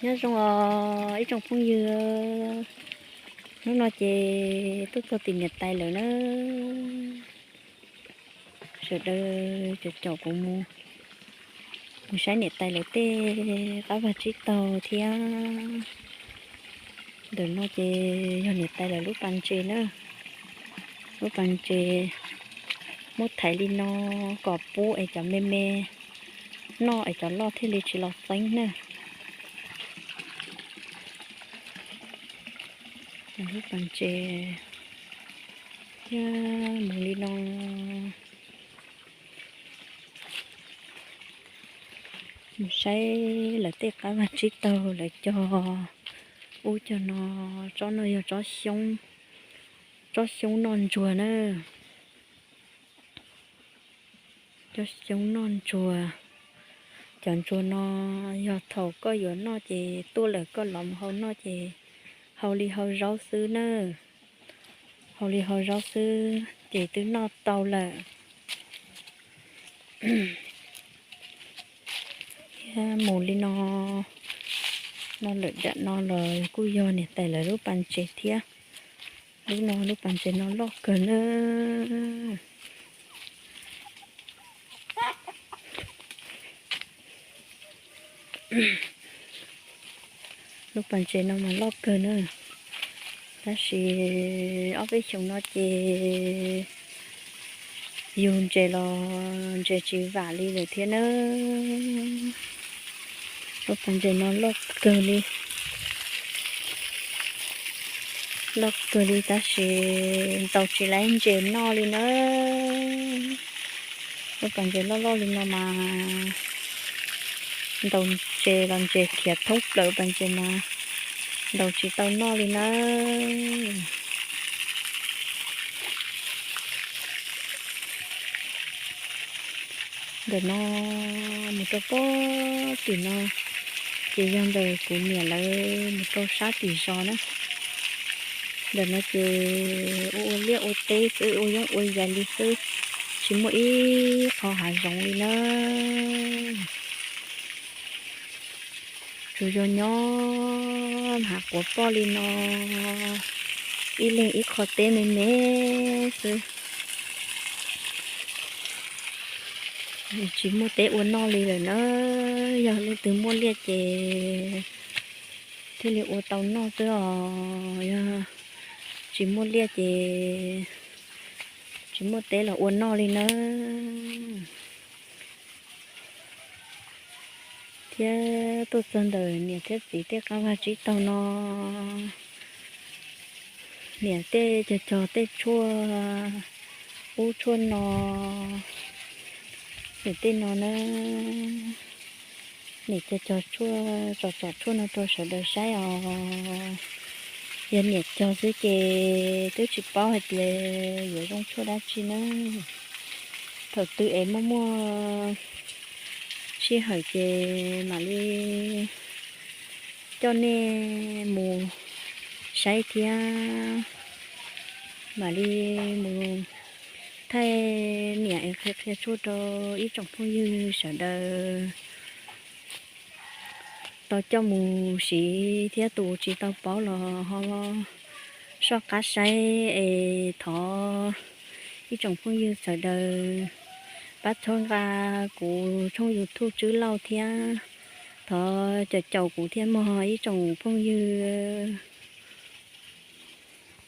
Nyob zoo os ib tsoom phooj ywg, hnub no ces tuaj txog tim niam tais lawm na. Sawv daws caum caum kuv mus, mus saib niam tais lawv tej qab vag tsib taug thiab. Ntawm no ces yog niam tais lawv lub pas ntses na. Lub pas ntses muab thaiv li no kom pub es cov me me noj es cov loj thiaj li tsis los txeeb na. Lub pas ntses thiab mus li no. Mus saib lawv tej qab vag tsib taug lawv cog ub cog no. Tsob no yog tsob xyoob, tsob xyoob noj ntsuag na. Tsob xyoob noj ntsuag. Cov ntsuag no yog thaum koj yuav noj ces tuaj lawm koj los mus hau noj ces hau li hau zaub xwb na. Hau li hau zaub xwb ces twb noj tau lawm. Thiab mus li no, no lawm dam no los kuj yog niam tais lawv lub pas ntses thiab. Lub no lub pas ntses no loj kawg na. Lub pas ntses no mas loj kawg na, tab sis ob peb xyoos no ces yug ntses los ntses tsis vam li lawm thiab na. Lub pas ntses no loj kawg li, loj kawg li tab sis ntaus tsis laib ntses noj li na. Lub pas ntses loj loj li no mas ntaus ntses los ntses khiav thoob plaws pas ntses mas ntaus tsis tau noj li na. Ntawm no mus rau pob tim no ces yog ntawm kuv niam lawv mus rau sab tim zos na. Ntawm no ces ua ua liaj ua teb xwb, ua yoov ua yaig li xwb, tsis muaj ib qho hav zoov li na. Tsuas yog nyob hav quav poj li no, ib leeg ib qho teb me me xwb. Tsis muaj teb ua noj li lawm na. Yog leej twg muaj liaj ces thiaj li ua tau noj xwb os, yog tsis muaj liaj ces tsis muaj teb los ua noj li na. Thiab tuaj txog ntawm niam thiab txiv tej qab vag tsib taug no, niam tej cog cog tej tshuaj ub tshuaj no, niam tej no na, niam cog cog tshuaj, tsom tsom tshuaj no rau sawv daws saib os. Yog niam cog xwb ces twb tsis paub hais tias yuav zoo tshuaj dab tsi na. Thaum twg es muaj muaj sij hawm ces mam li coj nej mus saib thiab mam li mus thaij niam es qhia qhia tshuaj rau ib tsoom phooj ywg sawv daws tau coj mus siv thiab tus tsis tau paub los ho soj qab saib es thov ib tsoom phooj ywg sawv daws pab txhawb nqa kuv tshooj YouTube Tswb Lauj thiab thov caum caum kuv thiab mog ib tsoom phooj ywg.